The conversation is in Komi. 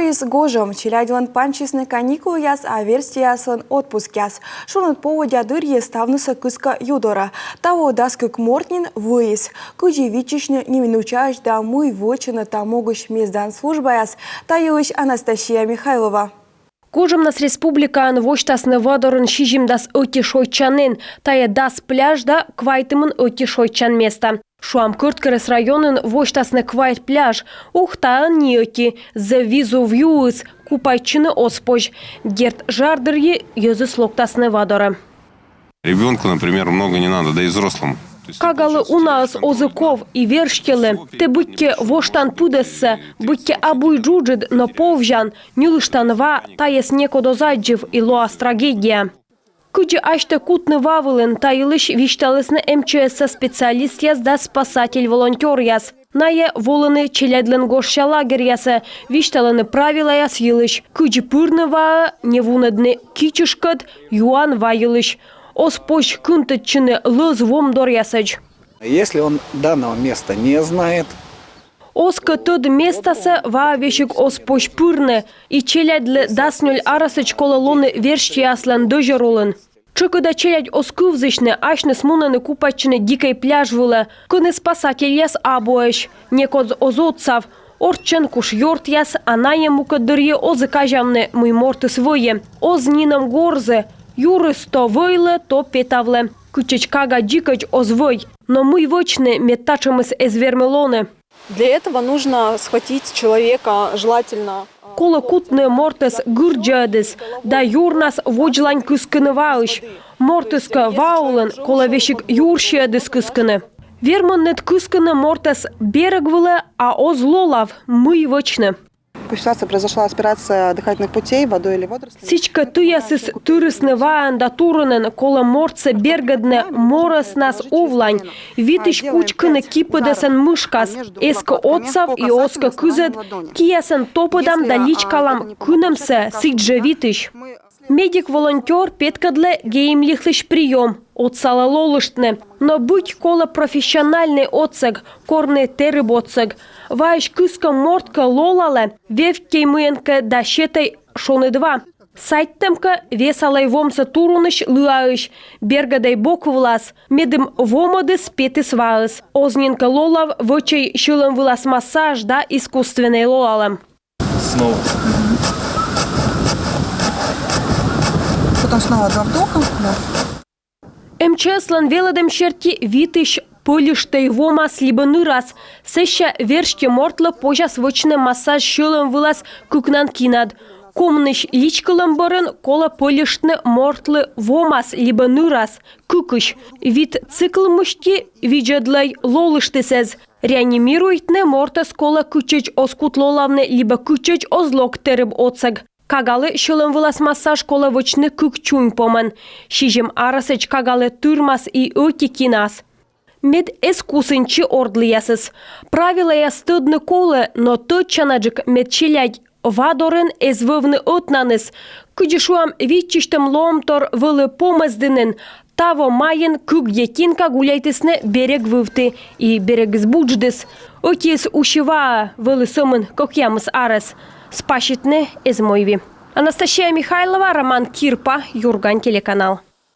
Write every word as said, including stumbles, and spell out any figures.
Муыс гожӧм. Челядьлӧн пансисны каникулъяс, а верстьӧяслӧн отпускъяс. Шоныд поводдя дырйи ставнысӧ кыскӧ ю дорӧ. Таво дас кык морт нин вӧйис. Кыдзи виччысьны неминучаӧсь да мый вӧчӧны та могысь мездан службаяс, та йылысь Анастасия Михайлова. Гожӧмнас республикаын восьтасны ва дорын сизимдас ӧти шойччанін, тайӧ дас пляж да квайтымын ӧти шойччан места. Шуам, Кӧрткерӧс районын восьтасны квайт пляж, Ухтаын ни ӧти. Зэв визув юыс, купайтчыны оз позь. Дерт, жар дырйи йӧзыс локтасны ва дорӧ. Ребёнку, например, много не надо, да и взрослому. То есть Кагалы унаыс оз и ков, и верстьӧлы. Тэ быттьӧ воштан пыдӧссӧ, быттьӧ абу и джуджыд, но повзян, ньылыштан ва, тайӧс некод оз аддзыв, и лоас трагедия. Кыдзи асьтӧ кутны ва вылын, та йылысь висьталісны М Ч С-са специалистъяс да спасатель-волонтёръяс. Найӧ волӧны челядьлӧн гожся лагерьясӧ, висьталӧны правилӧяс йылысь, кыдзи пырны ваӧ, не вунӧдны кичышкӧд юан ва йылысь. Оз позь кынтӧдчыны лӧз вом доръясӧдз. Если он данного места не знает, Оз кӧ тӧд местасӧ, ваӧ весиг оз позь пырны. И челядьлы дас нёль арӧсӧдз колӧ лоны верстьӧяслӧн дӧзьӧр улын. Тшӧкыда челядь оз кывзысьны, асьныс мунӧны купайтчыны дикӧй пляж вылӧ, кӧні спасательяс абуӧсь, некод оз отсав. Орччӧн куш ёртъяс, а найӧ мукӧд дырйи оз и казявны, мый мортыс вӧйӧ. Оз нинӧм горзы. Юрыс то вӧйлӧ, то петавлӧ. Кытчӧдз кага дзикӧдз оз вӧй. Но мый вӧчны, мед татшӧмыс эз вермы лоны? Для этого нужно схватить человека, желательно, а, Колӧ кутны мортӧс гырддзаӧдыс да юрнас водзлань кыскыны ваысь. Мортыс кӧ ва улын, колӧ весиг юрсиӧдыс кыскыны. Верминныд кыскыны мортӧс берег вылӧ, а оз лолав, мый вӧчны? Ситуация произошла, аспирация дыхательных путей водой или водорослями. Сідзкӧ, тыясыс тырисны ваӧн да турунӧн, колӧ мортсӧ бергӧдны морӧснас увлань. Витысь кучкыны кипыдӧсӧн мышкас. Эз кӧ отсав и оз кӧ кызӧд, киясӧн топӧдам да личкалам кынӧмсӧ сідзжӧ витысь. Медик-волонтёр петкӧдлӧ геймлихлысь приём, отсалӧ лолыштны. Но быть колӧ профессиональнӧй отсӧг, корны тэрыб отсӧг. Ваысь кыскӧм морт кӧ лолалӧ, вевттьӧй мыйӧнкӧ да сетӧй шоныд ва. Садьтӧм кӧ, весалӧй вомсӧ турунысь лыаысь, бергӧдӧй бок вылас, медым вомӧдыс петіс ваыс. Оз нин кӧ лолав, вӧчӧй сьӧлӧм вылас массаж да искусственнӧй лолалӧм. Снова. Потом снова два вдоха, да. М Ч С-лӧн велӧдӧм серти, витысь пӧльыштӧй вомас либӧ нырас. Сэсся верстьӧ мортлы позяс вӧчны массаж сьӧлӧм вылас кыкнан кинад. Комынысь личкылӧм бӧрын колӧ пӧльыштны мортлы вомас либӧ нырас, кыкысь. Вит цикл мысти видзӧдлӧй лолыштісӧс. Реанимируйтны мортӧс колӧ, кытчӧдз оз кут лолавны либӧ кытчӧдз оз лок тэрыб отсӧг. Кагалы сьӧлӧм вылас массаж колӧ вӧчны кык чунь помӧн. Сизим арӧсӧдз кагалы тырмас и ӧти кинас, мед эз кусыньтчы орд лыясыс. Правилӧяс тӧдны колӧ, но тӧдчанаджык, мед челядь ва дорын эз вӧвны ӧтнаныс. Кыдзи шуам, виччысьтӧм лоӧмтор вӧлі Помӧсдінын. Таво майын кык детинка гуляйтісны берег вывті и берегыс будждіс. Ӧтиыс уси ваӧ, вӧлі сӧмын кӧкъямыс арӧс. Спаситны эз мойви. Анастасия Михайлова, Роман Кирпа, «Юрган» телеканал.